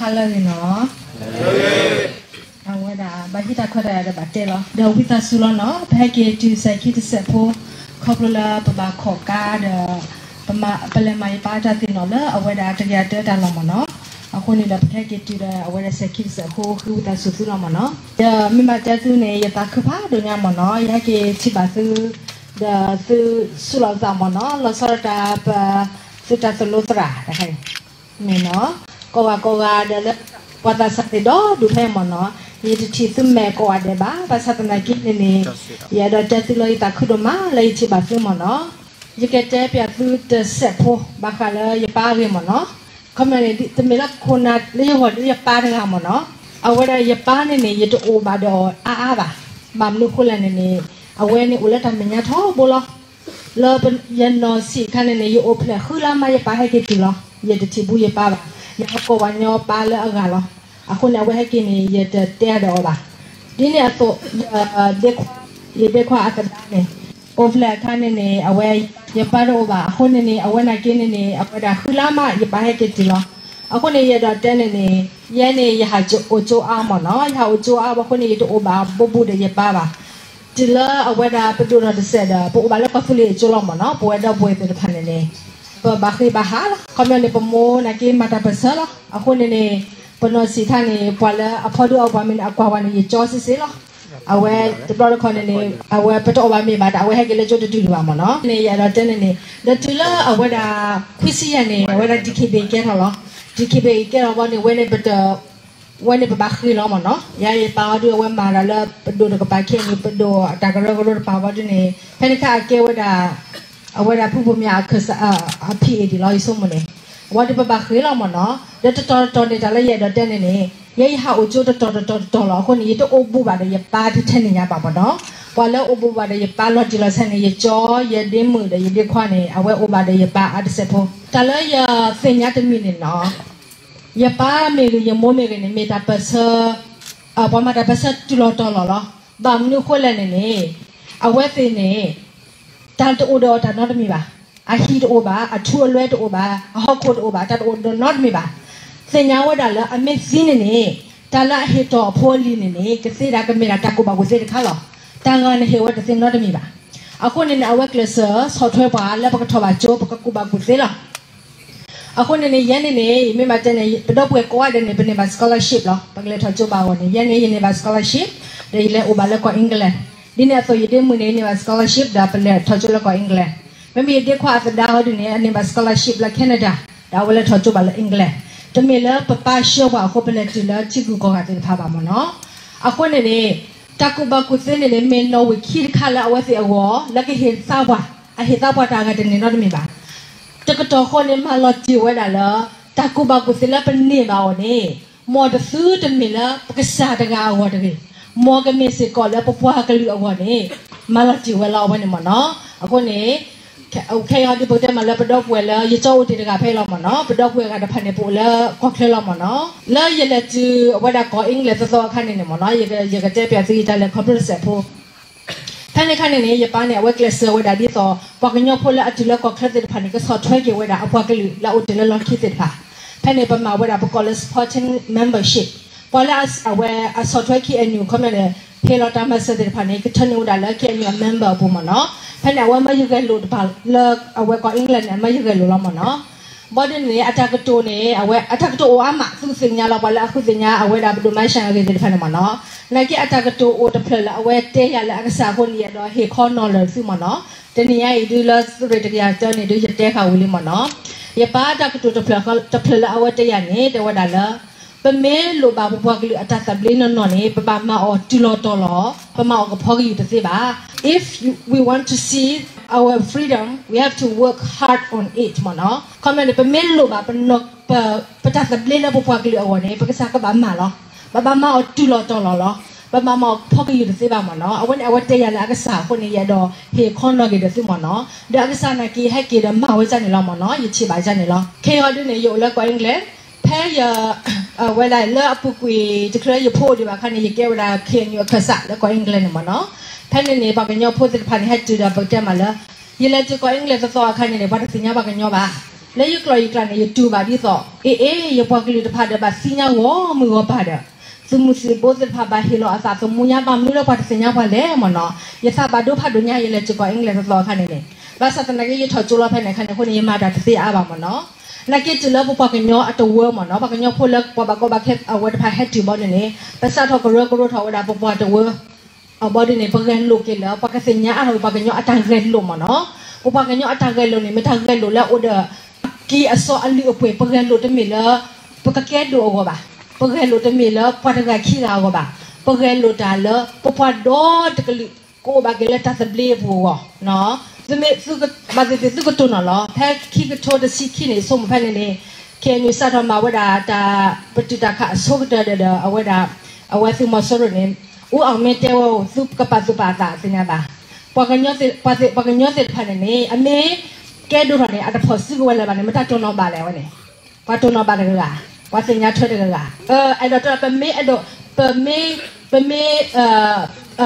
ဟါလၢအဂ့ၤနီၤ, အဝဲဒၣ်ဘၣ်ဟံးတၢ်ခွဲးတၢ်ယာ်ဒီးဘၣ်တဲလီၤ ဒီးဝံသးစူၤလီၤနီၤ, ပဟဲက့ၤတုၤစဲးခံတစဲးဖိ, ခီဖျိလၢပဘၣ်ခိးကါဒီး ပလဲၤမၤယပၢ်တၢ်သ့ၣ်နီၣ်လၢအဝဲဒၣ်တကယၤတၢတၢ်လီၢ်မ့ၢ်နီၤ, အဃိန့ၣ်ဒီးပကဟဲက့ၤတုၤဒီးအဝဲဒၣ်စဲးခံတစဲးဖိ ဃ့ဝံသးစူၤသုလီၤမ့ၢ်နီၤ, ဒီးမ့ၢ်ဘၣ်တဲသုန့ၣ် ယသးခုဖးဒိၣ်ညါမ့ၢ်နီၤ, ယဟဲက့ၤထံၣ်ဘၣ်သု ဒီးသုဆူၣ်လီၤသးမ့ၢ်နီၤ, လီၤဆီဒၣ်တၢ်ပ သုတၢ်သိၣ်လိသရၣ်တခါအံၤ မ့ၢ်နီၤ, ကိးဂၤကိးဂၤဒီးလၢ ပှၤသးစၢ်သ့ၣ်ဒီဒူၣ်ဖဲမ့ၢ်နီၤ, ယတထံၣ်သုမဲာ်ကိးဂၤဒဲးဘၣ်, ဘၣ်ဆၣ်သနာ်က့န့ၣ်န့ၣ် ယအဲၣ်ဒိးတဲသုလၢယသးခုဒိၣ်မးလၢယထံၣ်ဘၣ်သုမ့ၢ်နီၤ, ယကတဲပျးသုတစဲးဖိ ဘၣ်ဃးလၢယပၢ်အဂ့ၢ်မ့ၢ်နီၤ, ခီမ့ၢ်န့ၣ် တမ့ၢ်လၢခိၣ်နၢ်လၢယဂီၢ်ဒ်ယပၢ်တဂၤမ့ၢ်နီၤ, အဝဲဒၣ်ယပၢ်န့ၣ်န့ၣ် ယတအိၣ်ဘၣ်ဒီးအီၤအါအါဘၣ်, ဘၣ်မနုၤဃိလဲၣ်န့ၣ်န့ၣ် အဝဲန့ၣ်အိၣ်လၢတၢ်မဲာ်ညါထီဘိလီၤ လၢယနီၢ်ဆံးအခါန့ၣ်န့ၣ် ယအိၣ်ဖျဲၣ်ဃုလါမး ယပၢ်ဟဲက့ၤတုၤလီၤ, ယတထံၣ်ဘူးယပၢ်ဘၣ်, ယဟးကိးပှၤကညီပၢ်လၢအဂၤလီၤ, အဃိန့ၣ် အဝဲဟဲက့ၤန့ၣ် ယတတဲအါဒီးအီၤဘၣ်, ဒ်န့ၣ်အသိး ယဒ့ခွါ ယဒ့ခွါအသဒါန့ၣ် အိၣ်ဖျဲၣ်အခါန့ၣ်န့ၣ် အဝဲ ယပၢ်တအိၣ်ဘၣ်, အဃိန့ၣ်န့ၣ် အဝဲနာ်က့န့ၣ်န့ၣ် အဝဲဒၣ်ဃုလါမး ယပၢ်ဟဲက့ၤတုၤလီၤ, အဃိန့ၣ် ယအဲၣ်ဒိးတဲန့ၣ်န့ၣ် ယဲန့ၣ် ယဟးအိၣ်ကၠိအါမ့ၢ်နီၤ, ယဟးအိၣ်ကၠိအါဘၣ်အဃိန့ၣ် ယတအိၣ်ဘၣ်ဘူးဘူးဒီးယပၢ်ဘၣ် တုၤလၢအဝဲဒၣ်ပဒိၣ်ထီၣ်တစဲးဒီး ပအိၣ်ဘၣ်လၢကီၢ်သူလ့ၤအကၠိလီၤမ့ၢ်နီၤ, ပဝဲဒီပုၢ်ဝဲၢ်သ့ၣ်တဖၣ်န့ၣ်န့ၣ် ပဘၣ်ဃ့ဘၣ်ဟးလီၤ, ခီပညီန့ၣ် ပမိၢ်နာ်က့မၤတၢ်ပၢၢ်ဆၢလီၤ, အဃိန့ၣ်န့ၣ် ပနီၢ်ဆံးခါန့ၣ် ပှၤလၢအဖီဒုအီပှၤမ့ၢ်န့ၣ် အကွၢ်ဝဲန့ၣ် ယကၠီစ့ၢ်စ့ၢ်လီၤ, အဝဲတဘျီတခီၣ်န့ၣ်န့ၣ် အဝဲပတအီၣ်ဘၣ်မ့ၤဘၣ်ဒီး အဝဲဟဲက့ၤလၢကၠိတတုၤလၢၤဘၣ်မ့ၢ်နီၤ, န့ၣ်ယအဲၣ်ဒိးတဲန့ၣ်န့ၣ် ဒီးတုၤလၢအဝဲဒၣ် ခွံဆံယဲၢ်န့ၣ် အဝဲဒၣ် DKBA ကဲထီၣ်လီၤ, DKBA ကဲထီၣ်ဘၣ်န့ၣ် ဝဲန့ၣ်ပတ ဝဲန့ၣ်ပဘၣ်ဃ့လီၤမ့ၢ်နီၤ, ယၤယပၢ်အီၤဒုး အဝဲမၤဒၣ်လၢပဒိၣ်တကပၤ ခဲအံၤန့ၣ် ပဒိၣ်အတၢ်ကရၢကရိတပၤဝဲဒုးန့ၣ် ဖဲန့ၣ်ခါအကဲဝဲဒၣ် အဝဲဒၣ်ဖုဘိၣ်မၠးအခၢၣ်စး အ PA ဒံးလီၤ ယဆိကမိၣ်န့ၣ်, အဝဲဒုးပဘၣ်ဃ့လီၤမ့ၢ်နီၤ, ဒီးတတီၤတတီၤန့ၣ် တၢ်လၢယအဲၣ်ဒိးတဲန့ၣ်န့ၣ် ယဲယဟးအိၣ်ကၠိတတီၤတတီၤတတီၤလီၤ အဃိန့ၣ် ယတအိၣ်ဘူးဘၣ်ဒီးယပၢ်ထဲထဲန့ၣ်ညါဘၣ်မ့ၢ်နီၤ, ပှၤလၢအိၣ်ဘူးဘၣ်ဒီးယပၢ်လီၤတံၢ်လီၤဆဲးန့ၣ် ယကၠီ ယဒ့မုၣ်ဒီးယဒ့ခွါန့ၣ် အဝဲအိၣ်ဘၣ်ဒီးယပၢ်အါတစဲးဖိ, တၢ်လၢယသ့ၣ်ညါတမံၤန့ၣ်နီၤ ယပၢ်မ့ၢ်ဂ့ၤ ယမိၢ်မ့ၢ်ဂ့ၤန့ၣ် မ့ၢ်တၢ်ပၢၢ်ဆၢ ပှၤမၤတၢ်ပၢၢ်ဆၢတုၤလီၤတီၤလီၤလီၤ. ဘၣ်မနုၤဃိလဲၣ်န့ၣ်န့ၣ် အဝဲသ့ၣ်န့ၣ် တၢ်တအိၣ်ဒီးအီၤတၢ်နီတမံၤဘၣ်. အဟံၣ်တအိၣ်ဘၣ်, အထူအလွဲတအိၣ်ဘၣ်, အဟီၣ်ခိၣ်တအိၣ်ဘၣ်, တၢ်တအိၣ်ဒီးနီတမံၤဘၣ်. သ့ၣ်ညါဝဲဒၣ်လၢအမ့ၢ်သံန့ၣ်န့ၣ် တၢ်လၢအဟ့ၣ်တီၢ်အဖိအလံၤန့ၣ်န့ၣ် ကသ့ဒၣ်ကမ့ၢ်ဒၣ်တၢ်ကူၣ်ဘၣ်ကူၣ်သ့တခါလီၤ. တၢ်ဂၤန့ၣ်ဟ့ၣ်ဝဲတသ့နီတမံၤဘၣ်. အဃိန့ၣ်န့ၣ် အဝဲကျဲးစၢးဆီၣ်ထွဲပှၤလၢပကထီၣ်ဘၣ်ကၠိ ပကကူၣ်ဘၣ်ကူၣ်သ့လီၤ. အဃိန့ၣ်န့ၣ် ယဲန့ၣ်န့ၣ် မ့ၢ်ဘၣ်တဲန့ၣ် ပဒီပုၢ်ဝဲၢ်ကိးဂၤဒဲးန့ၣ် ပန့ၢ်ဘၣ် scholarship လီၤ. ပကလဲၤထီၣ်ကၠိဘၣ်အဂီၢ်န့ၣ် ယဲန့ၣ် ယန့ၢ်ဘၣ် scholarship ဒီးယလဲၤအိၣ်ဘၣ်လၢကီၢ် England. ဒ်န့ၣ်အသိး ယဒ့မုၣ်န့ၣ် န့ၢ်ဘၣ် scholarship ဒီးပလဲၤထီၣ်ကၠိလၢကီၢ် England. မ့မ့ၢ်ယဒ့ခွါအသဒါဟီဒုးန့ၣ် အန့ၢ်ဘၣ် scholarship လၢ Canada ဒီးအဝဲလဲၤထီၣ်ကၠိဘၣ်လၢ England. တမ့ၢ်လၢပပၢ်ဆှၢပှၤအဃိ ပလဲၤတုၤလၢထံဂုၤကီၢ်ဂၤသ့ၣ်တဖၣ်ဘၣ်မ့ၢ်နီၤ. အဃိန့ၣ်န့ၣ် တၢ်ကူၣ်ဘၣ်ကူၣ်သ့န့ၣ်န့ၣ် မ့ၢ်နီၣ်ဝံာ်ခံတခါလၢအဝဲသ့ၣ်အဂီၢ် လၢကဟ့ၣ်သါပှၤ, အဟ့ၣ်သါပှၤတၢ်ဂၤတန့ၢ်နီတမံၤဘၣ်. တကတီၢ်ဃီန့ၣ် မၤလီၤတံၢ်ဝဲဒၣ်လၢ တၢ်ကူၣ်ဘၣ်ကူၣ်သ့လၢပန့ၢ်ဘၣ်အီၤန့ၣ် မ်တသုတမ့ၢ်လၢပကစၢ်တဂၤအဂီၢ်တဂ့ၤ, မ်ကမ့ၢ်စ့ၢ်ကီးလၢပပှၤကလုာ်အဂီၢ်န့ၣ် မၤလီၤတံၢ်ဝဲလီၤ အဝဲန့ၣ်မ့ၢ်နီၤ. အဃိန့ၣ် ခဲအံၤဟီဒုး ပကတဲမးလၢပဒီပုၢ်ဝဲၢ်လၢ ယကၠီအိၣ်တ့ၢ်တဂၤဖဲအံၤလီၤမ့ၢ်နီၤ, ပဒီပုၢ်ဝဲၢ်ဂၤတဖၣ်န့ၣ် ပအိၣ်လၢကီၢ်ချၢလီၤမ့ၢ်နီၤ. လၢယလဲၤတုၤအဝဲဒၣ်ကီၢ် England သီသီအခါန့ၣ်န့ၣ်မ့ၢ်နီၤ, ယကတဲပၠးသုယတၢ်လဲၤခီဖျိတစဲးဖိ ဖဲန့ၣ်အခါန့ၣ်န့ၣ် ယပၢ်န့ၣ် အဝဲကျဲးစၢးဝဲဒၣ်ဒ်သိး ပှၤကညီဖိလၢအတုၤလၢကီၢ်ချၢသ့ၣ်တဖၣ်န့ၣ် ကဆီၣ်ထွဲက့ၤဝဲဒၣ်အပှၤကလုာ်လၢအအိၣ်တ့ၢ်လၢလီၢ်ခံသ့ၣ်တဖၣ်. ဖဲန့ၣ် ပမၤဝဲဒၣ်ပကိးလၢ supporting membership, ပှၤလၢအဝဲအဆီၣ်ထွဲခံ annual ခီပညီန့ၣ် ဟ့ၣ်လီၤတၢ်မၤစၢၤသ့ၣ်တဖၣ်န့ၣ် ကထၢနုာ်ဝဲဒၣ်လၢ K N U အ member အပူၤမ့ၢ်နီၤ. ဖဲန့ၣ် အဝဲမၢယဂဲၤလိာ်တဖၣ်လၢအဝဲကီၢ် England န့ၣ် အမၢယဂဲၤလိာ်လီၤမ့ၢ်နီၤ. ဘီဒ်န့ၣ် အတၢ်ကတိၤန့ၣ် အဝဲအတၢ်ကတိၤအိၣ်အါမး သုကသ့ၣ်ညါလီၤ ပှၤလၢအဃုသ့ၣ်ညါအဝဲဒၣ်ပဒိၣ်မၤစၢၤအဂ့ၢ်သ့ၣ်တဖၣ်န့ၣ်မ့ၢ်နီၤ. နာ်က့အတၢ်ကတိၤအိၣ်တဖျၢၣ်လၢအဝဲတဲယၤလၢအကစၢ်အဃိန့ၣ် ယအဲၣ်ဒိးဟ့ၣ်ခီနီၤလၢာ်သုမ့ၢ်နီၤ. တနံၤညါအံၤဒုးလၢသုးရ့ၣ်တကယၤတၢန့ၣ်ဒုး ယတဲဃာ်ဝံၤလံမ့ၢ်နီၤ. ယပၢ်တၢ်ကတိၤတဖျၢၣ်လၢအဝဲတဲယၤန့ၣ် တဲဝဲဒၣ်လၢ ပမ့ၢ်လိၣ်ဘၣ်ပပှၤကလုာ်အတၢ်သဘျ့နီၢ်နီၢ်န့ၣ် ပဘၣ်မၤအီၤတုၤလီၤတီၤလီၤ, ပမၤအီၤကဖီကယုၢ်တသ့ဘၣ်. If you, we want to see our freedom, we have to work hard on it မ့ၢ်နီၤ. ခီမ့ၢ်န့ၣ် ပမ့ၢ်လိၣ်ဘၣ်ပ ပတၢ်သဘျ့လၢပပှၤကလုာ်အဂီၢ်န့ၣ် ပကစၢ်ကဘၣ်မၤလီၤ. ပဘၣ်မၤအီၤတုၤလီၤတီၤလီၤလီၤ. ပဘၣ်မၤအီၤကဖီကယုၢ်တသ့ဘၣ်မ့ၢ်နီၤ. အဝဲန့ၣ် အဝဲတဲယၤလၢအကစၢ်အဃိန့ၣ် ယအဲၣ်ဒိးဟ့ၣ်ခီနီၤက့ၤဒီးသုမ့ၢ်နီၤ. ဒီးအကစၢ်နာ်က့ဟဲက့ၤဒီးမၤဝဲဒ်န့ၣ်လီၤမ့ၢ်နီၤ. ယထံၣ်ဘၣ်ဒ်န့ၣ်လီၤ. ခဲအံၤဒ်န့ၣ် ယအိၣ်လၢကီၢ် England, ဖဲယ ဝဲဒၣ်လၢအပူၤကွံာ်တချုးယဖိအိၣ်ဒံးဘၣ်အခါန့ၣ် ယကဲဝဲဒၣ် K N U အခၢၣ်စးလၢကီၢ် England န့ၣ်မ့ၢ်နီၤ. ဖဲန့ၣ်န့ၣ် ပှၤကညီဖိသ့ၣ်တဖၣ်န့ၣ် ဟဲတုၤဒီးပကတဲမးလၢ ယလဲၤတုၤကီၢ် England သီသီအခါန့ၣ်န့ၣ် ပှၤတသ့ၣ်ညါပှၤကညီဘၣ်. လၢယကျိာ်ယကျဲန့ၣ် ယတူၢ်ဘၣ်ဒ်သိး အ့ၣ်အ့ၣ် ယပှၤကလုာ်တဖၣ်ဒီးဘၣ်သ့ၣ်ညါဂီၢ်မုၢ်ဂီၢ်ပၤဒီး သုးမုၢ်သံၣ်ဘိသ့ၣ်တဖၣ်ဘၣ်ဟ့ၣ်လီၤအသးသမူညါ ဘၣ်မနုၤလၢပှၤတသ့ၣ်ညါပှၤလဲၣ်မ့ၢ်နီၤ. ယသးဘၣ်ဒိဖးဒိၣ်ညါ ယလဲၤစ့ၢ်ကီး English တသီအခါန့ၣ်န့ၣ်, ဘၣ်ဆၣ်သနာ်က့ ယထီၣ်ကၠိလီၤဖဲန့ၣ်အခါန့ၣ်အဃိန့ၣ် ယမၤတၢ်တသ့အါဘၣ်မ့ၢ်နီၤ. နာ်က့တုၤလၢပပှၤကညီအတဝၢမ့ၢ်နီၤ, ပှၤကညီဖိလၢပှၤဘၣ်ကီဘၣ်ခဲအဝဲတဖၣ်ဟဲတုၤဘီဒ်န့ၣ်န့ၣ် ပစးထီၣ်ကရၢကရိထီၣ်ဝဲဒၣ်ပပှၤတဝၢ အဘီဒ်န့ၣ် ပဂဲၤလိာ်က့ၤလၢ ပှၤကသ့ၣ်ညါအါထီၣ်ပပှၤကညီအတၢ်ဂဲၤလိာ်မ့ၢ်နီၤ. ပပှၤကညီအတၢ်ဂဲၤလိာ်န့ၣ် မ့ၢ်တၢ်ဂဲၤလိာ်လၢအအိၣ်ဒီး အက့အစီအလုၢ်အပှ့ၤ, ပဂဲၤလိာ်တမ့ၢ်လၢ ပကကဲဒိၣ်အဂီၢ်ဘၣ်, ပဂဲၤလိာ်တမ့ၢ်လၢပှၤတဂၤခံဂၤအဂီၢ်ဘၣ်, ပဂဲၤလိာ်တၢ်လၢ ပပှၤဒီတကလုာ် ကအိၣ်ဘၣ်က့ၤလၢတၢ်သဘျ့အပူၤအဂီၢ် သုမ့ၢ် ဘၣ်သ့ၣ်သ့ၣ်သုကတိၢ်နီၣ်လီၤ. ဖဲခံကထိတဆံခံန့ၣ် ဆိကမိၣ်ဖဲန့ၣ်န့ၣ် ခဲအံၤန့ၣ် စးထီၣ်မၤဝဲဒၣ်တၢ် ပတုာ်တၢ်ခးအဆိကတၢၢ်ဒီး အဝဲဒၣ် အဝဲသုးမီၤစိရိၤန့ၣ် ဦးအောင်မင်းတဲဝဲအိၣ် သုကပာ်သူၣ်ပာ်သးသ့ၣ်ညါဘၣ်. ပှၤကညီသ့ၣ်တဖၣ်န့ၣ်န့ၣ် အမ့ၢ်ကဲဒိၣ်ထီၣ်န့ၣ် အတဖီၣ်စုကဝဲၤလၢၤဘၣ်န့ၣ် မ့ၢ်တၢ်တိၢ်နီၣ်ဘၣ်လဲၣ်ဝဲန့ၣ် ပှၤတိၢ်နီၣ်ဘၣ်တဂၤဂၤ, ပှၤသ့ၣ်ညါထွဲတဂၤဂၤ. အဲၣ်ဒိးတဲပမ့ၢ်အဲၣ်ဒိး ပမ့ၢ် ပမ့ၢ်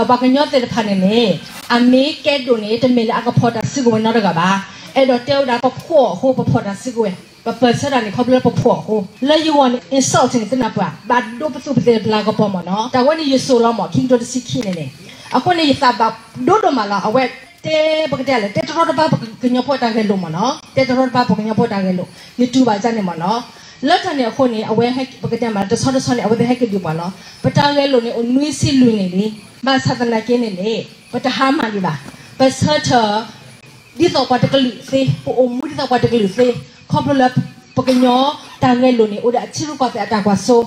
ပှၤကညီသ့ၣ်တဖၣ်န့ၣ်န့ၣ် အမ့ၢ်ကဲဒိၣ်န့ၣ် တမ့ၢ်လၢအကဖီၣ်တၢ်စုကဝဲၤနီတဂၤဘၣ်. အဲၣ်ဒိးတဲဝဲဒၣ် ပဖှီၣ်အဃိ ပဖီၣ်တၢ်စုကဝဲၤ, ပပၢၢ်ဆၢတၢ်န့ၣ် ခီဖျိလၢပဖှီၣ်အဃိ. လၢယဂီၢ်န့ၣ် insult န့ၣ် သ့ၣ်ညါပှၤ ဘၣ်ဒိပသူၣ်ပသးပျၢ်ကပီၤမ့ၢ်နီၤ. တၢ်ဝဲန့ၣ်ယစိာ်လီၤမ့ၢ် ခံကထိတဆံခံန့ၣ်န့ၣ်. အဃိန့ၣ် ယသးဘၣ်ဒိဒိၣ်မးလီၤ. အဝဲတဲပကတဲလဲၣ်, တဲတရီတပါပကညီဖိအတၢ်ဂဲၤလိာ်မ့ၢ်နီၤ, တဲတရီတပါပကညီဖိအတၢ်ဂဲၤလိာ်, ယတူၢ်ဘၣ်ဒ်န့ၣ်မ့ၢ်နီၤ. လၢတၢ်န့ၣ်အဃိန့ၣ် အဝဲပကတဲမး တဆီတဆီန့ၣ် အဝဲသ့ၣ်ဟဲက့ၤဒုးပှၤလီၤ. ပတၢ်ဂဲၤလိာ်န့ၣ် အိၣ်နွံဆံလွံၢ်နံၣ်လံ. ဘၣ်ဆၣ်သနာ်က့န့ၣ်န့ၣ် ပတဟါမၢ်ဒံးဘၣ်. ပဆၢထၢၣ် ဒ်သိးပှၤတကလုာ်သ့, ပအိၣ်မူဒ်သိးပှၤတကလုာ်သ့, ခီဖျိလၢ ပကညီတၢ်ဂဲၤလိာ်န့ၣ် အိၣ်ဒီးအထံရူၢ်ကီၢ်သဲးအတၢ်ကွၢ်စိ,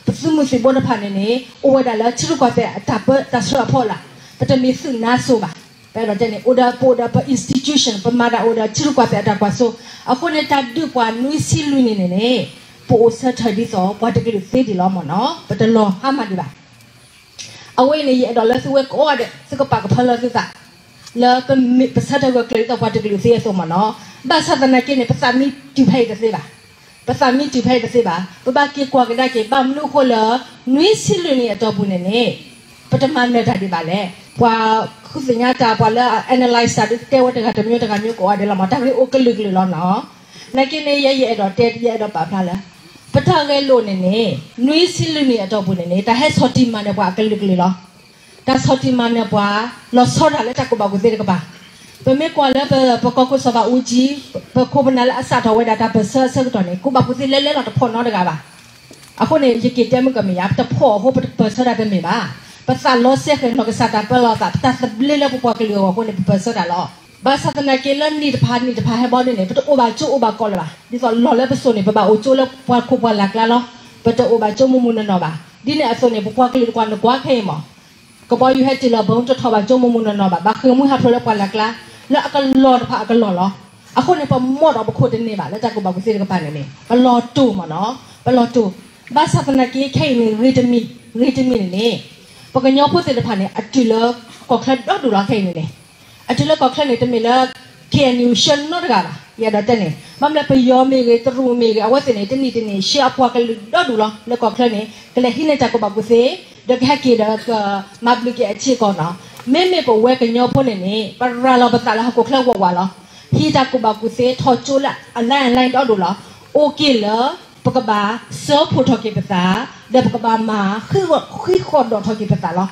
ပသုးမုၢ်သံၣ်ဘိတဖၣ်န့ၣ်န့ၣ် အိၣ်ဝဲဒၣ်လၢထံရူၢ်ကီၢ်သဲးအတၢ်ပၢတၢ်ဆှၢအဖီလာ်, ပတမ့ၢ်သုးနါစိၤဘၣ်. ပအဲၣ်ဒိးတဲန့ၣ် အိၣ်ဒီး ပအိၣ်ဒီးပ institution ပမၤတၢ်အိၣ်ဒီးထံရူၢ်ကီၢ်သဲးအတၢ်ကွၢ်စိ, အဃိန့ၣ် တၢ်ဒုးပှၤနွံဆံလွံၢ်နံၣ်န့ၣ်န့ၣ် ပအိၣ်ဆၢထၢၣ်ဒ်သိးပှၤတကလုာ်သ့ဒံးလီၤမ့ၢ်နီၤ, ပတလီၤဟါမၢ်ဒံးဘၣ်. အဝဲအံၤန့ၣ် ယအဲၣ်ဒိးလၢသုဝဲကိးဂၤဒဲး သုကပာ်ကဖၢလၢသုသး လၢပမ့ၢ်ပဆၢထၢၣ်ဂၢၢ်ကျၢၤဒ်သိးပှၤတကလုာ်သ့အသိးမ့ၢ်နီၤ. ဘၣ်ဆၣ်သနာ်က့န့ၣ် ပသးမံတုၤဖဲအံၤတသ့ဘၣ်. ပသးမံတုၤဖဲအံၤတသ့ဘၣ်. ပဘၣ်က့ၤကွၢ်ကဒါက့ၤ ဘၣ်မနုၤအဃိလၢ နွံဆံလွံၢ်နံၣ်အတီၢ်ပူၤန့ၣ်န့ၣ် ပတမၤနၢၤတၢ်ဒံးဘၣ်လဲၣ်. ပှၤဃုသ့ၣ်ညါတၢ် ပှၤလၢ analyze တၢ်ဒုးတဲဝဲတဂၤတမျိုးတဂၤမျိုးကိးဂၤဒဲးလီၤမ့ၢ် တၢ်ဂ့ၢ်အိၣ်ကလုာ်ကလုာ်လီၤနီၤ. နာ်က့န့ၣ် ယဲယအဲၣ်ဒိးတဲ ယအဲၣ်ဒိးပာ်ဖျါလၢ ပတၢ်ဂဲၤလိာ်န့ၣ်န့ၣ် နွံဆံလွံၢ်နံၣ်အတီၢ်ပူၤန့ၣ်န့ၣ် တၢ်ဟဲဆီၣ်တံၢ်မၤနၢၤပှၤအကလုာ်ကလုာ်လီၤ. တၢ်ဆီၣ်တံၢ်မၤနၢၤပှၤ လီၤဆီဒၣ်လၢတၢ်ကူၣ်ဘၣ်ကူၣ်သ့တကပၤ. ပမ့ၢ်ကွၢ်လၢပ ပကီၢ်ခိၣ်စီၤဘးအူကၠံ ပခိၣ်ပနၢ်လၢအစးထီၣ်ဝဲဒၣ်တၢ်ပၢၢ်ဆၢအဆၢကတီၢ်န့ၣ် ကူၣ်ဘၣ်ကူၣ်သ့လဲၤလဲၤလီၤတဖီၣ်နီတဂၤဘၣ်. အဃိန့ၣ် ယက့ၤတဲမုၢ်ကမ့ၢ်ယါ ပတဖီၣ်အဃိ ပတပၢၢ်ဆၢတၢ်တမ့ၢ်ဘၣ်. ပသးလီစဲဃဲၤနီၢ်ကစၢ်တၢ်ပၢလီၤသး ပတၢ်သဘျ့လၢပပှၤကလုာ်အဂီၢ်အဃိန့ၣ် ပပၢၢ်ဆၢတၢ်လီၤ. ဘၣ်ဆၣ်သနာ်က့လၢနံၣ်တဖၣ်နံၣ်တဖၣ်ဟဲဘီဒ်န့ၣ် ပတအိၣ်ဘၣ်ကၠိအိၣ်ဘၣ်ကီးလၢၤဘၣ်. ဒ်သိးလီၢ်လၢပစိာ်န့ၣ် ပဘၣ်အိၣ်ကၠိလၢပှၤခိၣ်ပှၤလၢ်ကျါလီၤ. ပတအိၣ်ဘၣ်ကၠိမူမူနီၢ်နီၢ်ဘၣ်. ဒ်န့ၣ်အသိးန့ၣ် ပပှၤကလုာ်တကွၢ်နကွၢ်ခဲအံၤမး ကဘီယူၤဟဲတ့ၢ်လီၤဘၢ တထီၣ်ဘၣ်ကၠိမူမူနီၢ်နီၢ်ဘၣ်. ဘၣ်ဃ့ၢ်မှံဟးဖျိးလၢပှၤလၢ်ကျါ လၢအကလီၢ်တဖၣ်အကလီၢ်လီၤ. အဃိန့ၣ် ပမိၢ်ဒီးပခိၣ်တန့ၢ်ဘၣ် လၢတၢ်ကူၣ်ဘၣ်ကူၣ်သ့တကပၤန့ၣ်န့ၣ် ပလီၤတိၢ်မးနီၤ ပလီၤတိၢ်. ဘၣ်ဆၣ်သနာ်က့ခဲအံၤန့ၣ် ဂ့ၤတမံၤ ဂ့ၤတမံၤန့ၣ်န့ၣ် ပကညီဖိသ့ၣ်တဖၣ်န့ၣ် အတုၤလၢကီၢ်ချၢဒီဒူၣ်လီၤခဲအံၤန့ၣ်န့ၣ် အတုၤလၢကီၢ်ချၢန့ၣ် တမ့ၢ်လၢ ခ့ၣ်အဲၣ်ယူၣ် ဆှၢနီတဂၤဘၣ်. ယအဲၣ်ဒိးတဲန့ၣ် ဘၣ်မနုၤလဲၣ် ပယီၤမ့ၢ်ဂ့ၤ တရူးမ့ၢ်ဂ့ၤ အဝဲသ့ၣ်န့ၣ် တနံၣ်တနံၣ် ဆှၢအပှၤကလုာ်ဒီဒူၣ်လီၤ လၢကီၢ်ချၢန့ၣ် ကလဲၤဟံးန့ၢ်တၢ်ကူၣ်ဘၣ်ကူၣ်သ့ ဒီးကဟဲက့ၤဒီးကမၤဘျုးက့ၤအထံအကီၢ်နီၤ. မ့မ့ၢ်ပဝဲကညီဖိန့ၣ်န့ၣ် ပရၤလီၤပသးလၢဟီၣ်ခိၣ်ချၢဝးဝးလီၤ. ဟံးတၢ်ကူၣ်ဘၣ်ကူၣ်သ့ ထီၣ်ကၠိလၢအလဲၣ်အလဲၣ်ဒီဒူၣ်လီၤ. အိၣ်က့ၤလၢ ပကဘၣ်စၢဖှိၣ်ထီၣ်က့ၤပသး ဒီးပကဘၣ်မၤဃံဃီၣ်ဒီးထီၣ်က့ၤပသးလီၤ.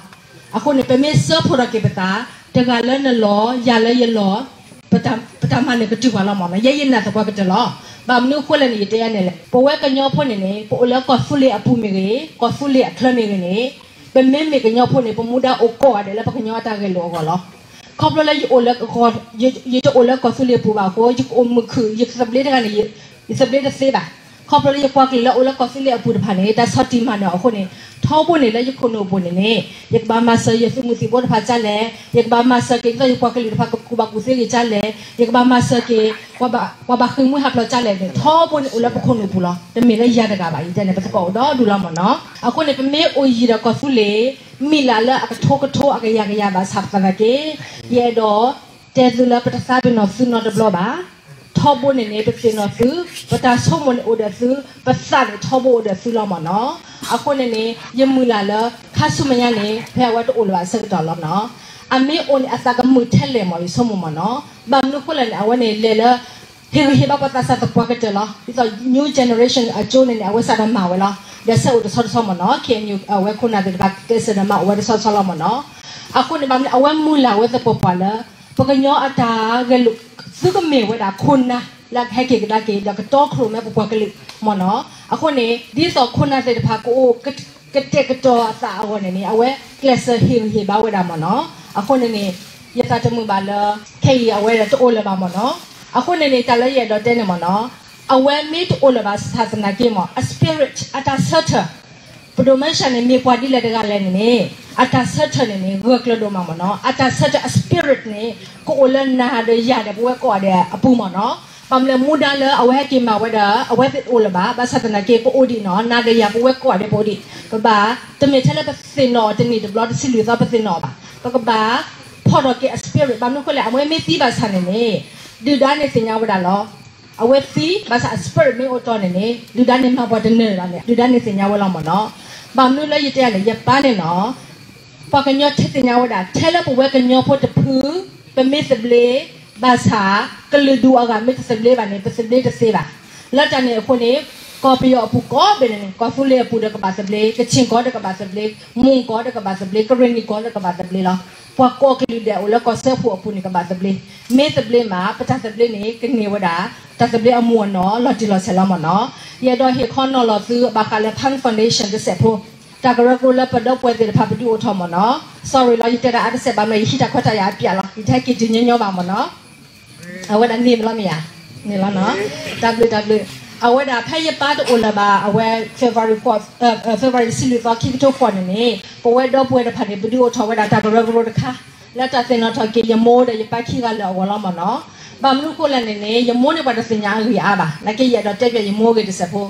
အဃိန့ၣ် ပမ့ၢ်စၢဖှိၣ်ထီၣ်က့ၤပသး တဂၤလၢနလီၢ် ယၤလၢယလီၢ် ပတၢ်မၤနၢၤကတုၤပှၤလီၤမးနီၤ. ယဲယနာ်သပှၢ်ကတၢၢ်လီၤ. ဘၣ်မနုၤအဃိလဲၣ်န့ၣ် ယတဲယၤန့ၣ်လဲၣ် ပဝဲကညီဖိန့ၣ်န့ၣ် ပအိၣ်လၢကီၢ်သူလ့ၤအပူၤမ့ၢ်ဂ့ၤ ကီၢ်သူလ့ၤအချၢမ့ၢ်ဂ့ၤန့ၣ် ပမ့မ့ၢ်ကညီဖိန့ၣ် ပမူဒါအိၣ်ကိးဂၤဒဲးလၢပကညီအတၢ်ဂဲၤလိာ်အဂီၢ်လီၤ. ခီဖျိလၢယအိၣ်လၢ ယတအိၣ်လၢကီၢ်သူလ့ၤအပူၤဘၣ်အဃိ ယကအိၣ်မုာ်ခုၣ် ယကသဘျ့တဂၤန့ၣ် ယသဘျ့တသ့ဘၣ်. ခီဖျိလၢယပှၤကလုာ်လၢအိၣ်လၢကီၢ်သူလ့ၤအပူၤတဖၣ်န့ၣ် တၢ်ဆီၣ်တံၢ်မၤနၢၤအဃိန့ၣ် ထီဘိန့ၣ်လၢယခိၣ်နူာ်အပူၤန့ၣ်န့ၣ် ယကဘၣ်မၤစၢၤယသုးမုၢ်သံၣ်ဘိတဖၣ်ကၢ်လဲၣ်, ယကဘၣ်မၤစၢၤက့ၤဒ်သိးယပှၤကလုာ်တဖၣ်ကကူၣ်ဘၣ်ကူၣ်သ့ဂ့ၤကၢ်လဲၣ်, ယကဘၣ်မၤစၢၤက့ၤ ပှၤဘၣ်ဃ့ၢ်မှံဟးဖျိးကၢ်လဲၣ်န့ၣ် ထီဘိန့ၣ်အိၣ်လၢပခိၣ်နူာ်ပူၤလီၤ. တမ့ၢ်လၢယၤတဂၤဘၣ် ယတဲန့ၣ် ပသကိးအိၣ်ဒီဒူၣ်လီၤမးနီၤ. အဃိန့ၣ် ပမ့ၢ်အိၣ်ယံၤဒီးကီၢ်သူလ့ၤ မံၤလၢ်လၢအကထိကထိအကယၤကယၤဘၣ်ဆၣ်သနာ်က့ ယအဲၣ်ဒိး တဲသုလၢပတသးပ့ၤနီၣ်သုနီတဘျီဘၣ်. ထီဘိန့ၣ်န့ၣ် ပသ့ၣ်နီၣ်သု, ပတၢ်ဆိကမိၣ်န့ၣ်အိၣ်ဒီးသု, ပသးန့ၣ်ထီဘိအိၣ်ဒီးသုလီၤမးနီၤ. အဃိန့ၣ်န့ၣ် ယမုၢ်လၢ်လၢ ခါဆူမဲာ်ညါန့ၣ် ဖဲအဝဲတအိၣ်လၢၤဘၣ်အဆၢကတီၢ်လီၤနီၤ. အမ့ၢ်အိၣ်န့ၣ် အသးကမုာ်ထဲလဲၣ်မး ယဆိကမိၣ်မးနီၤ. ဘၣ်မနုၤအဃိလဲၣ်န့ၣ် အဝဲန့ၣ်လဲၤလၢ ဟ့ၣ်ဂံၢ်ဟ့ၣ်ဘါပှၤသးစၢ်သပှၢ်ကတၢၢ်လီၤ. ဒ်သိး new generation အကၠိန့ၣ်န့ၣ် အဝဲစးဒီးမၤဝဲလီၤ. ဒီးဆဲးအိၣ်တဆီတဆီမ့ၢ်နီၤ ခ့ၣ်အဲၣ်ယူၣ် အဝဲခိၣ်နၢ်သ့ၣ်တဖၣ် ကျဲးစၢးဒီးမၤအိၣ်ဝဲတဆီတဆီလီၤမ့ၢ်နီၤ. အဃိန့ၣ် ဘၣ်မနုၤအဝဲမုၢ်လၢ်ဝဲသပှၢ်ပှၢ်လၢ ပကညီအတၢ်ဂဲၤလိာ် သုကမ့ၢ်ဝဲဒၣ်ခိၣ်နၢ်လၢအကဟဲက့ၤကဒါက့ၤ ဒီးကတီခိၣ်ရိၣ်မဲပပှၤကလုာ်မ့ၢ်နီၤ. အဃိန့ၣ် ဒ်သိးခိၣ်နၢ်သ့ၣ်တဖၣ်ကအိၣ် ကတဲာ်ကတီၤအသးအဂီၢ်န့ၣ်န့ၣ် အဝဲကျဲးစၢးဟ့ၣ်ဂံၢ်ဟ့ၣ်ဘါဝဲဒၣ်မ့ၢ်နီၤ. အဃိန့ၣ်န့ၣ် ယသးတမုာ်ဘၣ်လၢ ခဲအံၤအဝဲဒၣ်တအိၣ်လၢၤဘၣ်မ့ၢ်နီၤ. အဃိန့ၣ်န့ၣ် တၢ်လၢယအဲၣ်ဒိးတဲန့ၣ်မ့ၢ်နီၤ အဝဲမ့ၢ်တအိၣ်လၢၤဘၣ်ဆၣ်သနာ်က့မ့ၢ် အ spirit အတၢ်ဆၢထၢၣ် ပဒိၣ်မၢၡးန့ၣ် မ့ၢ်ပှၤဒ်လဲၣ်တဂၤလဲၣ်န့ၣ်န့ၣ် အတၢ်ဆၢထၢၣ်န့ၣ်န့ၣ် ဂၢၢ်ကျၢၤဒိၣ်မးမ့ၢ်နီၤ. အတၢ်ဆၢထၢၣ်အ spirit န့ၣ် ကအိၣ်လၢနၤဒီးယၤဒီးပဝဲကိးဂၤဒဲးအပူၤမ့ၢ်နီၤ. ဘၣ်မနုၤလဲၣ် မူဒါလၢအဝဲဟဲက့ၤမၤဝဲဒီး အဝဲသ့ၣ်တအိၣ်လၢၤဘၣ်. ဘၣ်ဆၣ်သနာ်က့ ပအိၣ်ဒံးနီၤ နၤဒီးယၤပဝဲကိးဂၤဒဲးပအိၣ်ဒံး ပဘၣ် တမ့ၢ်ထဲလၢပသ့ၣ်နီၣ်အီၤတနံၣ်တဘျီတဆံလွံၢ်သီပသ့ၣ်နီၣ်အီၤဘၣ်. ပကဘၣ်ဖီၣ်ထီၣ်က့ၤအ spirit ဘၣ်မနုၤအဃိလဲၣ် အဝဲမ့ၢ်သံဘၣ်ဆၣ်န့ၣ်န့ၣ် ဒုၣ်ဒါန့ၣ်သ့ၣ်ညါဝဲဒၣ်လီၤ. အဝဲသံဘၣ်ဆၣ်အ spirit မ့ၢ်အိၣ်တီၢ်န့ၣ်န့ၣ် ဒုၣ်ဒါန့ၣ်မၤပှၤတနၢၤလီၤန့ၣ် ဒုၣ်ဒါန့ၣ်သ့ၣ်ညါဝဲလီၤမ့ၢ်နီၤ. ဘၣ်မနုၤလၢယတဲန့ၣ် ယပၢ်န့ၣ်နီၤ ပှၤကညီထဲသ့ၣ်ညါဝဲဒၣ် ထဲလၢပဝဲကညီဖိတဖု ပမ့ၢ်သဘျ့ ဘၣ်ဆၣ် ကလုာ်ဒူၣ်အဂၤမ့ၢ်တသဘျ့ဘၣ်န့ၣ် ပသဘျ့တသ့ဘၣ်. လၢတၢ်န့ၣ်အဃိန့ၣ် ကီၢ်ပယီၤအပူၤကိးဘ့ၣ်န့ၣ်န့ၣ် ကီၢ်သူလ့ၤအပူၤဒီးကဘၣ်သဘျ့, ကချ့ၣ်ကီၢ်ဒီးကဘၣ်သဘျ့, မွန်ကီၢ်ဒီးကဘၣ်သဘျ့, ကရ့ၣ်နံၤကီၢ်ဒီးကဘၣ်သဘျ့လီၤ. ပှၤကိးကလုာ်ဒဲးအိၣ်လၢကီၢ်စၢဖှိၣ်အပူၤန့ၣ် ကဘၣ်သဘျ့. မ့ၢ်သဘျ့မး ပတၢ်သဘျ့န့ၣ် ကန့ၢ်ဝဲဒၣ် တၢ်သဘျ့အမူးအနီၢ် လီၤတံၢ်လီၤဆဲးလီၤမ့ၢ်နီၤ. ယအဲၣ်ဒိးဟ့ၣ်ခီနီၤလီၤသု ဘၣ်ဃးလၢ Pan Foundation တစဲးဖိ တၢ်ကရၢကရိလၢပဒီပုၢ်ဝဲၢ်သ့ၣ်တဖၣ်ပဒုးအိၣ်ထီၣ်မ့ၢ်နီၤ. sorry လီၤ ယတဲဒၣ်အါတစဲးဘၣ်မ့ၢ် ယဟံးတၢ်ခွဲးတၢ်ယာ်အပျးလီၤ ယတဟဲက့ၤတုၤညီညီဘၣ်မ့ၢ်နီၤ. အဝဲဒၣ်န့ၢ်မ့ၢ်လီၤမ့ၢ်ဧါ, န့ၢ်လီၤနီၤ. တၢ်ဘျုးတၢ်ဘျုး. အဝဲဒၣ်ဖဲယပၢ်တအိၣ်လၢၤဘၣ် အဝဲ February four, February တဆံလွံၢ်သီ ခံကထိဃိးန့ၣ်န့ၣ် ပဝဲဒီပုၢ်ဝဲၢ်တဖၣ်န့ၣ် ပဒုးအိၣ်ထီၣ်ဝဲဒၣ်တၢ်ကရၢကရိတခါ လၢတၢ်သ့ၣ်နီၣ်ထီၣ်က့ၤယမိၢ်ဒီးယပၢ်ခံဂၤလၢာ်အဂီၢ်လီၤမ့ၢ်နီၤ. ဘၣ်မနုၤအဃိလဲၣ်န့ၣ်န့ၣ် ယမိၢ်န့ၣ်ပှၤတသ့ၣ်ညါအဂ့ၢ်အါဘၣ် နာ်က့ယအဲၣ်ဒိးတဲပျးယမိၢ်အဂ့ၢ်တစဲးဖိ.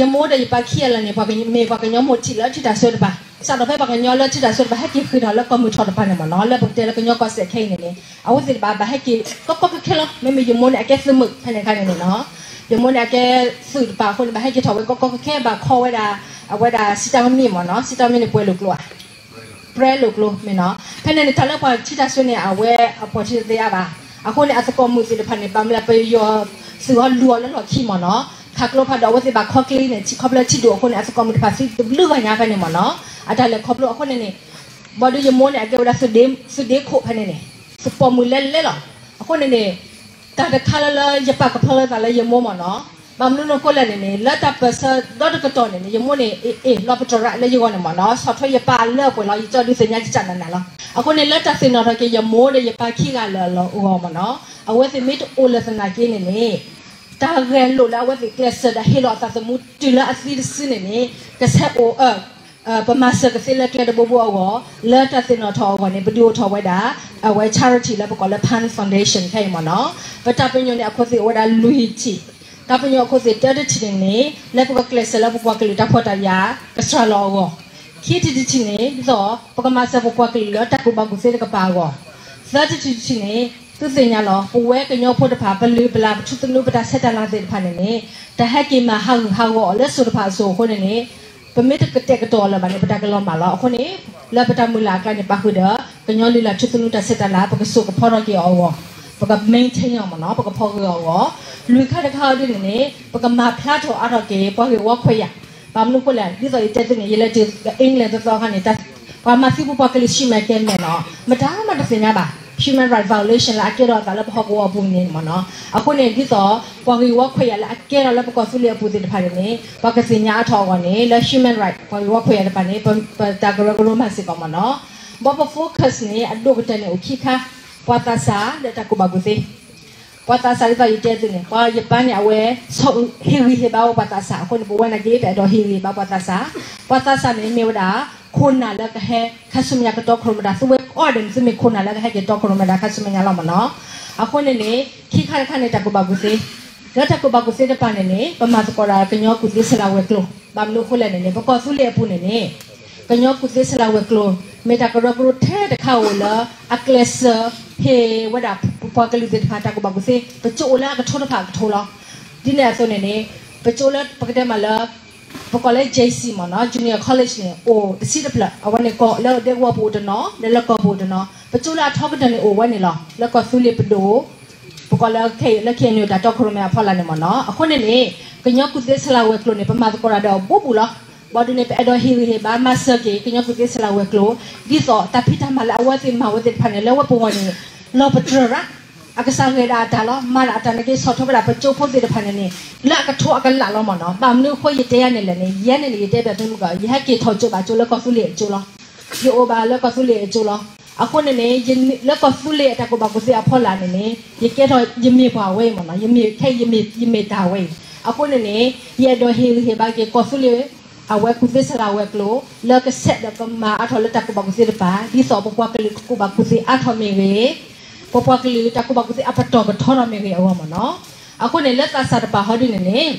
ယမိၢ်ဒီးယပၢ်ခံဂၤလၢာ်န့ၣ် ပှၤမ့ၢ်ပှၤကညီမိၢ်ထံးလၢထံတၢ်စိၤတဖၣ် စးထီၣ်ဖဲပှၤကညီလၢထံတၢ်စိၤတဖၣ် ဟဲက့ၤဃ့ၢ်ထီၣ်လၢကီၢ်မုၢ်ထီၣ်တဖၣ်န့ၣ်မ့ၢ်နီၤ လၢပကတဲလၢကညီကီၢ်စဲၣ်ခဲအံၤန့ၣ်န့ၣ် အဝဲသ့ၣ်တဖၣ်ဘၣ်ဟဲက့ၤကီကီခဲခဲလီၤ. မ့မ့ၢ်ယမိၢ်န့ၣ် အကဲသုးမုၣ်ဖဲန့ၣ်အခါန့ၣ်န့ၣ်နီၤ ယမိၢ်န့ၣ် အကဲသုးတဖၣ်အဃိန့ၣ် ဘၣ်ဟဲက့ၤထီၣ်ဝဲကီကီခဲခဲ ဘၣ်ခီဝဲဒၣ် အဝဲဒၣ်စံးတၢ်မံၤမ့ၢ်နီၤ စံးတၢ်မံၤန့ၣ် ပှဲၤလိာ်ကျိဧါ ပြဲလိာ်ကျိမ့ၢ်နီၤ. ဖဲန့ၣ်န့ၣ် တၢ်လၢပှၤထံတၢ်စိၤန့ၣ် အဝဲအပှၤထံတသ့အါဘၣ်. အဃိန့ၣ် အသကိးမုၣ်သ့ၣ်တဖၣ်န့ၣ် ဘၣ်မနုၤပယီၤသုးအီၤလူၤအီၤလၢလီၢ်ခံမ့ၢ်နီၤ ခးကျိဖးဒိၣ် အဝဲသ့ၣ်ဘၣ်ခီကျ့န့ၣ် ထံခီဖျိထံဒိၣ်အဃိန့ၣ် အသကိးမုၣ်တဖၣ်သံတဘျုးဂၤညါဖဲန့ၣ်မ့ၢ်နီၤ အတၢ်လဲၤခီဖျိအဃိန့ၣ်န့ၣ် ဘၣ်ဒီးယမိၢ်န့ၣ် အကဲဝဲဒၣ် သုးဒ့ခိၣ်ဖဲန့ၣ်န့ၣ် သကိးမုၣ်လဲၤလဲၤလီၤ. အဃိန့ၣ်န့ၣ် တၢ်တခါလၢလၢယပာ်ကဖၢလၢသးလၢယမိၢ်မ့ၢ်နီၤ ဘၣ်မနုၤအဃိလဲၣ်န့ၣ်န့ၣ် လၢတၢ်ပၢၢ်ဆၢဒီတကတီၢ်န့ၣ်န့ၣ် ယမိၢ်န့ၣ် အ့ၣ် လီၤပတြၢၤလၢယဂီၢ်န့ၣ်မ့ၢ်နီၤ ဆီၣ်ထွဲယပၢ်အလၢအပှဲၤလီၤ ယကၠီဒုးသ့ၣ်ညါကစၢ်နးနးလီၤ. အဃိန့ၣ် လၢတၢ်သ့ၣ်နီၣ်ထီၣ်က့ၤယမိၢ်ဒီးယပၢ်ခံဂၤလၢာ်အဂီၢ်မ့ၢ်နီၤ အဝဲသ့ၣ်မ့ၢ်တအိၣ်လၢၤသနာ်က့န့ၣ်န့ၣ် တၢ်ဂဲၤလိာ်လၢအဝဲသ့ၣ်ကျဲးစၢးဒီးဟ့ၣ်လီၤအသးသမူတုၤလၢအသံတစုန့ၣ်န့ၣ် ကဆဲးအိၣ်အၢ ပမၤစၢၤကသ့လၢကျဲတဘိဘိအဂီၢ် လၢတၢ်သ့ၣ်နီၣ်ထီၣ်အဂီၢ်န့ၣ် ပဒုးအိၣ်ထီၣ်ဝဲဒၣ် အဝဲ charity လၢပကိးလၢ Pan Foundation ခဲအံၤမ့ၢ်နီၤ. ပတၢ်ပညိၣ်န့ၣ် အခိၣ်သ့ၣ်အိၣ်ဝဲဒၣ်လွံၢ်ထံၣ်, တၢ်ပညိၣ်အခိၣ်သ့ၣ်တၢတထံၣ်န့ၣ်န့ၣ် လၢပကကျဲးစၢးလၢပပှၤကလုာ်တၢ်ဖှီၣ်တၢ်ယာ် ကစှၤလီၤအဂီၢ်, ခံထံၣ်တထံၣ်န့ၣ် ဒ်သိး ပကမၤစၢၤပပှၤကလုာ်လၢတၢ်ကူၣ်ဘၣ်ကူၣ်သ့တကပၤအဂီၢ်, သၢထံၣ်တထံၣ်န့ၣ် သုသ့ၣ်ညါလီၤ ပဝဲကညီဖိတဖၣ် ပလုၢ်ပလၢ်ပထူသနူပတၢ်ဆဲးတၢ်လၤသ့ၣ်တဖၣ်န့ၣ်န့ၣ် တၢ်ဟဲက့ၤမၤဟးဂူာ်ဟးဂီၤအီၤလၢစိၤတဖၣ်အစိၤအဃိန့ၣ်န့ၣ် ပမ့ၢ်တကတဲာ်ကတီၤလၢၤဘၣ်န့ၣ် ပတၢ်ကလီၤမၢ်လီၤ. အဃိန့ၣ် လၢပတၢ်မုၢ်လၢ်အကျါန့ၣ် ပာ်ဃုာ်ဒီး ကညီလုၢ်လၢ်ထူသနူတၢ်ဆဲးတၢ်လၤ ပကစိာ်ကဖီထီၣ်က့ၤအီၤအဂီၢ်, ပက maintain အီၤမ့ၢ်နီၤ, ပကဖီၣ်ဂၢၢ်အီၤအဂီၢ်, လွံၢ်ခါတခါအံၤဒ်န့ၣ်န့ၣ် ပကမၤဖျါထီၣ်အါထီၣ်က့ၤ ပှၤဂ့ၢ်ဝီခွဲးယာ်, ဘၣ်မနုၤအဃိလဲၣ် ဒ်သိးယတဲသုန့ၣ် ယလဲၤတုၤ England သီသီအခါန့ၣ် ပှၤမၤသံပပှၤကလုာ်ဆံးမဲာ်ကဲမဲာ်နီၤ, မတၤမးတသ့ၣ်ညါဘၣ် human right violation လၢအကဲထီၣ်အသးလၢပဟီၣ်ကဝီၤအပူၤန့ၣ်မ့ၢ်နီၤ. အဃိန့ၣ် ဒ်သိး ပှၤဂ့ၢ်ဝီခွဲးယာ်လၢအကဲထီၣ်လၢပကီၢ်သူလ့ၤအပူၤသ့ၣ်တဖၣ်န့ၣ်န့ၣ် ပှၤကသ့ၣ်ညါအါထီၣ်အဂီၢ်န့ၣ် လၢ human right ပှၤဂ့ၢ်ဝီခွဲးယာ်တဖၣ်န့ၣ် ပတၢ်ကရၢကရိမၤစ့ၢ်ကီးမ့ၢ်နီၤ. ဘၣ်ပ focus န့ၣ် အဒိၣ်ကတၢၢ်န့ၣ်အိၣ်ခံခါ, ပှၤသးစၢ် ဒီးတၢ်ကူၣ်ဘၣ်ကူၣ်သ့. ပှၤသးစၢ်ဒ်သိးယတဲသုန့ၣ် ပှၤယပၢ်န့ၣ် အဝဲ ဟ့ၣ်ဂံၢ်ဟ့ၣ်ဘါဝဲပှၤသးစၢ်အဃိန့ၣ် ပဝဲနာ်က့ ပအဲၣ်ဒိးဟ့ၣ်ဂံၢ်ဟ့ၣ်ဘါပှၤသးစၢ်, ပှၤသးစၢ်န့ၣ်မ့ၢ်ဝဲဒၣ် ခိၣ်နၢ်လၢကဟဲ ခါဆူမဲာ်ညါကတီၤခိၣ်ရိၣ်မဲာ်တၢ် သုဝဲကိးဂၤဒဲးန့ၣ် သုမ့ၢ်ခိၣ်နၢ်လၢကဟဲက့ၤတီခိၣ်ရိၣ်မဲာ်တၢ်ခါဆူမဲာ်ညါလီၤမ့ၢ်နီၤ. အဃိန့ၣ်န့ၣ် ခံခါတခါန့ၣ် တၢ်ကူၣ်ဘၣ်ကူၣ်သ့, လၢတၢ်ကူၣ်ဘၣ်ကူၣ်သ့တဖၣ်န့ၣ်န့ၣ် ပမၤသကိးဒၣ်ကညီကူၣ်သ့ဆဲးလၤဝဲၤကျိၤ, ဘၣ်မနုၤအဃိလဲၣ်န့ၣ်န့ၣ် ပကီၢ်သူလ့ၤအပူၤန့ၣ်န့ၣ် ကညီကူၣ်သ့ဆဲးလၤဝဲၤကျိၤ မ့ၢ်တၢ်ကရၢကရိထဲတခါဧိၤလၢ အကျဲးစၢးဟ့ၣ်ဝဲဒၣ်ပပှၤကလုာ်သ့ၣ်တဖၣ်တၢ်ကူၣ်ဘၣ်ကူၣ်သ့, ပကၠိအိၣ်လၢအကထိတဖၣ်အကထိလီၤ. ဒ်န့ၣ်အသိးန့ၣ်န့ၣ် ပကၠိလၢပကတဲမးလၢ ပကိးလၢ JC မ့ၢ်နီၤ Junior College န့ၣ် အိၣ်တဆံတဖျၢၣ်, အဝဲန့ၣ်ကီၢ်လၢဒဲကဝီၤပူၤအိၣ်တနီၤ ဒီးလၢကီၢ်ပူၤအိၣ်တနီၤ, ပကၠိလၢအထီကတၢၢ်န့ၣ်အိၣ်ဝဲန့ၣ်လီၤ လၢကီၢ်သူလ့ၤပဒိၣ် ပကိးလၢ လၢ ခ့ၣ်အဲၣ်ယူၣ် တၢ်တီခိၣ်ရိၣ်မဲအဖီလာ်န့ၣ်မ့ၢ်နီၤ. အဃိန့ၣ်န့ၣ် ကညီကူၣ်သ့ဆဲးလၤဝဲၤကျိၤန့ၣ် ပမၤသကိးတၢ်ဒီးအဘူးဘူးလီၤ. ဘၣ်ဒုးန့ၣ် ပအဲၣ်ဒိးဟ့ၣ်ဂံၢ်ဟ့ၣ်ဘါမၤစၢၤက့ၤ ကညီကူၣ်သ့ဆဲးလၤဝဲၤကျိၤ ဒ်သိးတၢ်ဖံးတၢ်မၤလၢအဝဲသ့ၣ်မၤဝဲသ့ၣ်တဖၣ်န့ၣ် လၢဝဲပဂီၢ်န့ၣ် လီၤပတြၢၤရၣ် အကစၢ်ဂဲၤဒၣ်အတၢ်လီၤ. မၤဒၣ်အတၢ်န့ၣ်က့ ဆီၣ်ထွဲဝဲဒၣ်ပကၠိဖိသ့ၣ်တဖၣ်န့ၣ်န့ၣ် လၢအကထိအကလးလီၤမ့ၢ်နီၤ. ဘၣ်မနုၤအဃိယတဲယၤန့ၣ်လဲၣ်န့ၣ် ယဲန့ၣ်န့ၣ် ယတဲဘၣ်ဖဲမုၢ်ကီး ယဟဲက့ၤထီၣ်ကၠိဘၣ်ကၠိလၢကီၢ်သူလ့ၤအကၠိလီၤ. ယအိၣ်ဘၣ်လၢကီၢ်သူလ့ၤအကၠိလီၤ. အဃိန့ၣ်န့ၣ် လၢကီၢ်သူလ့ၤအတၢ်ကူၣ်ဘၣ်ကူၣ်သ့အဖီလာ်န့ၣ်န့ၣ် ယကဲထီၣ်ယမ့ၢ်ပှၤဝဲအံၤမ့ၢ်နီၤ. ယမ့ၢ်ခဲအံၤ ယမ့ၢ်တၢ်ဝဲအံၤ. အဃိန့ၣ်န့ၣ် ယအဲၣ်ဒိးဟ့ၣ်ဂံၢ်ဟ့ၣ်ဘါက့ၤ ကီၢ်သူလ့ၤ အဝဲကူၣ်သ့ဆဲးလၤဝဲၤကျိၤ လၢကဆဲးဒီးကမၤအါထီၣ်လၢတၢ်ကူၣ်ဘၣ်ကူၣ်သ့တပၤ ဒ်သိးပပှၤကလုာ်ကကူၣ်ဘၣ်ကူၣ်သ့အါထီၣ်မ့ၢ်ဂ့ၤ, ပပှၤကလုာ်တၢ်ကူၣ်ဘၣ်ကူၣ်သ့အပတီၢ်ကထီထီၣ်မ့ၢ်ဂ့ၤအဂီၢ်မ့ၢ်နီၤ. အဃိန့ၣ် လၢသးစၢ်တပၤဟီဒ်န့ၣ်န့ၣ်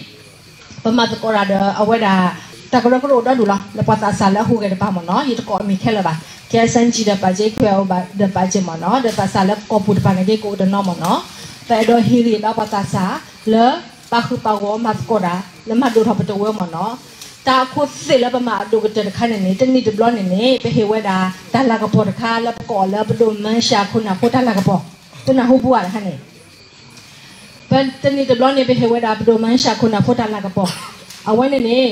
ပမၤသကိးတၢ်ဒီးအဝဲဒၣ် တၢ်ကရၢကရိအိၣ်ဒီဒူၣ်လီၤ. လၢပှၤသးစၢ်လၢအဟူးဂဲၤတပၤမ့ၢ်နီၤ ယတကိးအမံၤခဲလၢာ်ဘၣ်. ကဲစၣ်ကၠံဒီးပာ်ကဲ ခွဲးအိၣ်ဘၣ်ဒီးပာ်ကဲမ့ၢ်နီၤ ဒီးသးစၢ်လၢကီၢ်ပူၤတပၤန့ၣ်က့ ကအိၣ်တနီၤမ့ၢ်နီၤ. ပအဲၣ်ဒိးဟ့ၣ်ဂံၢ်ဘါပှၤသးစၢ် လၢပာ်ဃုာ်ပာ်ဂီၤမၤသကိးတၢ် လၢမၤဒိၣ်ထီၣ်ပတဝၢမ့ၢ်နီၤ. တၢ်အခိၣ်သ့ၣ်လၢပမၤအဒိၣ်ကတၢၢ်တခါန့ၣ်န့ၣ် တနံၣ်တဘျီန့ၣ်န့ၣ် ပဟ့ၣ်ဝဲဒၣ်တၢ်လၤကပီၤတခါလၢပကိးအီၤလၢပဒိၣ်မၢၡးခိၣ်နၢ်ဖိတၢ်လၤကပီၤ, သုနၢ်ဟူဘူးဧါတခါန့ၣ် ပတနံၣ်တဘျီန့ၣ် ပဟ့ၣ်ဝဲဒၣ်ပဒိၣ်မၢၡးခိၣ်နၢ်ဖိတၢ်လၤကပီၤ. အဝဲန့ၣ်န့ၣ်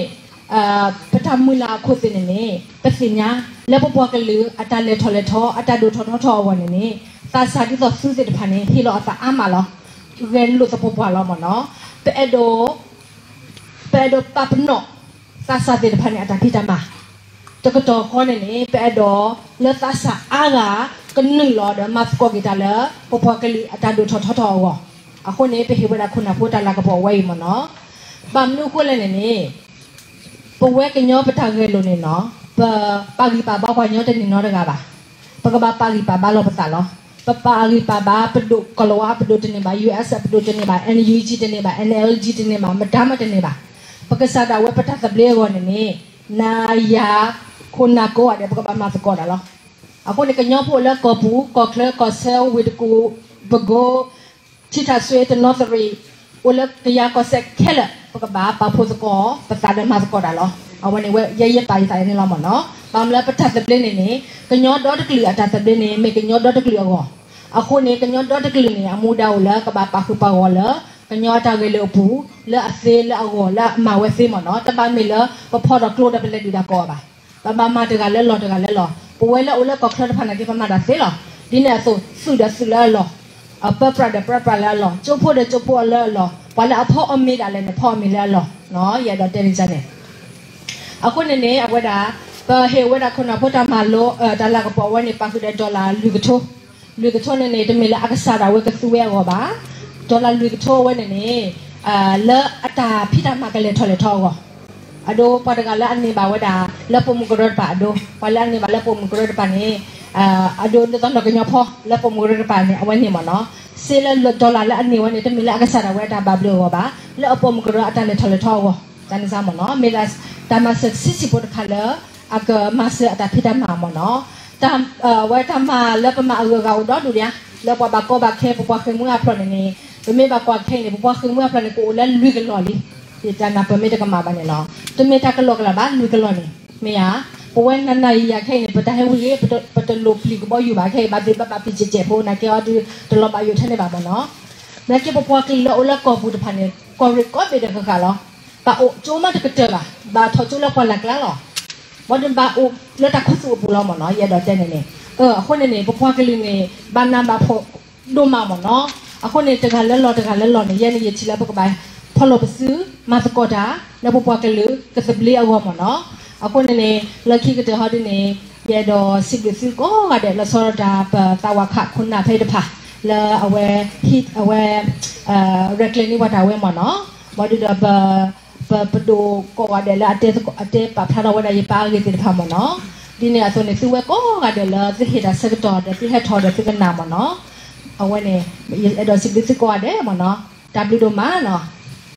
ပတၢ်မုၢ်လၢ်အခိၣ်သ့ၣ်န့ၣ်န့ၣ် ပသ့ၣ်ညါ လၢပပှၤကလုာ်အတၢ်လဲၤထီၣ်လဲၤထီ အတၢ်ဒိၣ်ထီၣ်ထီထီၣ်အဂီၢ်န့ၣ်န့ၣ် သးစၢ်ဒ်သိးသုသ့ၣ်တဖၣ်န့ၣ် ဟ့ၣ်လီၤအသးအါမးလီၤ. ဂဲၤလိာ်သပှၢ်ပှၢ်လီၤမ့ၢ်နီၤ. ပအဲၣ်ဒိး ပအဲၣ်ဒိးပာ်ပနီၣ် သးစၢ်သ့ၣ်တဖၣ်န့ၣ် အတၢ်ဖံးတၢ်မၤ တကတီၢ်ဃီန့ၣ်န့ၣ် ပအဲၣ်ဒိးလၢသးစၢ်အါဂၤ ကနုာ်လီၤဒီးမၤသကိးက့ၤတၢ်လၢ ပပှၤကလုာ်အတၢ်ဒိၣ်ထီၣ်ထီထီၣ်အဂီၢ်. အဃိန့ၣ် ပဟ့ၣ်ဝဲဒၣ်ခိၣ်နၢ်ဖိတၢ်လၤကပီၤအဝဲအံၤမ့ၢ်နီၤ. ဘၣ်မနုၤအဃိလဲၣ်န့ၣ်န့ၣ် ပဝဲကညီပတၢ်ဂဲၤလိာ်န့ၣ်နီၤ ပပာ်ဂံၢ်ပာ်ဘါပှၤကညီတန့ၢ်နီတဂၤဘၣ်. ပကဘၣ်ပာ်ဂံၢ်ပာ်ဘါလီၤပသးလီၤ. ပပာ်ဂံၢ်ပာ်ဘါပဒိၣ်ကီၤလၤဝါ ပဒိၣ်တန့ၢ်ဘၣ်, US ပဒိၣ်တန့ၢ်ဘၣ်, NUG တန့ၢ်ဘၣ်, NLD တန့ၢ်ဘၣ်, မတၤမးတန့ၢ်ဘၣ်. ပကစၢ်ဒၣ်ဝဲပတၢ်သဘျ့အဂီၢ်န့ၣ်န့ၣ် နၤယၤ ခိၣ်နၢ်ကိးဂၤဒဲး ပကဘၣ်မၤသကိးတၢ်လီၤ. အဃိန့ၣ် ကညီဖိအိၣ်လၢကီၢ်ပူၤ, ကီၢ်ချၢ, ကီၢ်ဆၢ, ဝ့ၢ်တကူၣ်, ပကိ, ထံထၣ်စွ့, တနီသရံၣ်, အိၣ်လၢကယၤကီၢ်စဲၣ်ခဲလၢာ် ပကဘၣ်ပာ်ဖှိၣ်သကိးပသးဒီးမၤသကိးတၢ်လီၤ. အဝဲန့ၣ် ယဲယပာ်ယသးန့ၣ်လီၤမ့ၢ်နီၤ. ဘၣ်မနုၤလၢပတၢ်သဘျ့န့ၣ်န့ၣ် ကညီဒီတကလုာ်အတၢ်သဘျ့န့ၣ် မ့ၢ်ကညီဒီတကလုာ်အဂီၢ်. အဃိန့ၣ် ကညီဒီတကလုာ်န့ၣ် အမူဒါအိၣ်လၢကဘၣ်ပာ်ဃုာ်ပာ်ဂီၤလၢ ကညီအတၢ်ဂဲၤလိာ်အပူၤ လၢအသ့လၢအဂီၢ်လၢအမၤဝဲသ့မ့ၢ်နီၤ. တဘၣ်မ့ၢ်လၢပဖီၣ်ဒီးကျိဒီးပလဲၤဒုးတၢ်ကိးအီၤဘၣ်. ပဘၣ်မၤတဂၤလၢလီၢ်တဂၤလၢလီၢ်. ပဝဲလၢအိၣ်လၢကီၢ်ချၢတဖၣ်န့ၣ်က့ ပမၤတၢ်သ့လီၤ. ဒ်န့ၣ်အသိး သုးဒီးသုးလၢအလီၢ်, အပၢပြးဒီးပၢပြးလၢအလီၢ်, ကၠိဖိဒီးကၠိဖိလၢအလီၢ်, ပှၤလၢအဖီအီၣ်မ့ၤဒၣ်လဲာ်န့ၣ် ဖီအီၣ်မ့ၤလၢအလီၢ်, ယအဲၣ်ဒိးတဲန့ၣ်န့ၣ်. အဃိန့ၣ်န့ၣ် အဝဲဒၣ် ပဟ့ၣ်ဝဲဒၣ်ခိၣ်နၢ်ဖိတၢ်မၤလိ တၢ်လၤကပီၤဝဲန့ၣ် ပာ်ဃုာ်ဒီး dollar လွံၢ်ကထိ, လွံၢ်ကထိန့ၣ်န့ၣ် တမ့ၢ်လၢအကစၢ်ဒၣ်ဝဲကသူဝဲအဂီၢ်ဘၣ်. dollar လွံၢ်ကထိဝဲန့ၣ်န့ၣ် လၢအတၢ်ဖံးတၢ်မၤကလဲၤထီၣ်လဲၤထီအဂီၢ်, အဒိ ပှၤတဂၤလၢအန့ၢ်ဘၣ်ဝဲဒၣ် လၢပိာ်မုၣ်ကရၢတပၤအဒိ, ပှၤလၢအန့ၢ်ဘၣ်လၢပိာ်မုၣ်ကရၢတပၤန့ၣ် အဒိ ဒ်သိးနီၢ်ကညီဖိ လၢပိာ်မုၣ်ကရၢတပၤန့ၣ် အဝဲန့ၣ်မ့ၢ်နီၤ, စ့လၢ dollar လၢအန့ၢ်ဝဲန့ၣ် တမ့ၢ်လၢအကစၢ်ဒၣ်ဝဲအတၢ်ဘၣ်ဘျုးအဂီၢ်ဘၣ်, လၢအပိာ်မုၣ်ကရၢအတၢ်လဲၤထီၣ်လဲၤထီအဂီၢ်, တၢ်န့ၣ်စ့ၢ်မ့ၢ်နီၤ, မ့ၢ်ဒၣ်တၢ်မၤစၢၤဆံးဆံးဖိတခါလၢ အကမၤစၢၤအတၢ်ဖံးတၢ်မၤမ့ၢ်နီၤ. တၢ် ဝဲတၢ်မၤလၢပမၤအဂုၤအဂၤအိၣ်ဒီဒူၣ်ဒံးဧါ, လၢပှၤဘၣ်ကီဘၣ်ခဲ ပပှၤဃ့ၢ်မှံဟးဖျိးန့ၣ်န့ၣ်, ပမ့ၢ်ဘၣ်ကွၢ်ခဲအံၤန့ၣ် ပပှၤဃ့ၢ်မှံဟးဖျိးန့ၣ် ကအိၣ်လၢလွံၢ်ကလီၢ်လံ. ယတၢ်နၢ်ပၢၢ်မ့ၢ်တကမၣ်ဘၣ်န့ၣ်လီၤ. တမ့ၢ်တၢ်ကလီကလီဘၣ် လွံၢ်ကလီၢ်န့ၣ် မ့ၢ်ဧါ. ပဝဲနၤနၤယၤယၤခဲအံၤန့ၣ် ပတၢ်ဟဲဝံၤဂ့ၤ ပတလိၣ်ပျံၤကဘီယူၤဘၣ်ခဲအံၤ ဘၣ်သ့ၣ်ဘၣ်ဘၣ်ပံးကဲးကဲးဖိ နာ်က့အီၤဒုး တလီၤဘၣ်ယိၣ်ထဲန့ၣ်ဘၣ်မ့ၢ်နီၤ. နာ်က့ပပှၤကလုာ်လၢအိၣ်လၢကီၢ်ပူၤတဖၣ်န့ၣ် ကီၢ်ရ့ၣ်ကီၢ်ဘ့ၣ်ဒီးဃၣ်ဃၣ်လီၤ. ဘၣ်အိၣ်ကၠိမးတကတၢၢ်ဘၣ်, ဘၣ်ထီၣ်ကၠိလၢပှၢ်လၢ်ကျါလီၤ. ဘၣ်ဒီးဘၣ်အိၣ်လၢတၢ်ခူသူၣ်အပူၤလီၤမ့ၢ်နီၤ, ယအဲၣ်ဒိးတဲန့ၣ်န့ၣ်. အဃိန့ၣ်န့ၣ် ပပှၤကလုာ်န့ၣ် ဘၣ်နးဘၣ်ဖှီၣ်ဒိၣ်မးမ့ၢ်နီၤ. အဃိန့ၣ် တဂၤလၢလီၢ်တဂၤလၢလီၢ်န့ၣ် ယဲန့ၣ်ယထံၣ်လၢပကဘၣ်ဖီၣ်လိာ်ပစု မၤသကိးတၢ် လၢပပှၤကလုာ်ကသဘျ့အဂီၢ်မ့ၢ်နီၤ. အဃိန့ၣ်န့ၣ် လၢခံကတၢၢ်ဟီဒ်န့ၣ် ယအဲၣ်ဒိးစံးဘျုးသုကိးဂၤဒဲး လီၤဆီဒၣ်တၢ် ပသးဝၤခးခိၣ်နၢ်ဖဲတဖၣ် လၢအဝဲ ဟံး အဝဲ ရဲၣ်ကျဲၤန့ၢ်ပှၤတၢ်ဝဲမ့ၢ်နီၤ. ဘၣ်ဒီး ပ ပဒိၣ်ကိးဂၤဒဲးလၢအတဲပာ်ဖျါထီၣ်ဝဲဒၣ်ယပၢ်အဂ့ၢ်သ့ၣ်တဖၣ်မ့ၢ်နီၤ. ဒ်န့ၣ်အသိးန့ၣ် သုဝဲကိးဂၤဒဲးလၢသုဟ့ၣ်တၢ်ဆၢကတီၢ်ဒီးသုဟဲထီၣ်ဒီးသုကနၣ်မ့ၢ်နီၤ. အဝဲန့ၣ် ယအဲၣ်ဒိးစံးဘျုးသုကိးဂၤဒဲးမ့ၢ်နီၤ. တၢ်ဘျုးဒိၣ်မးနီၤ.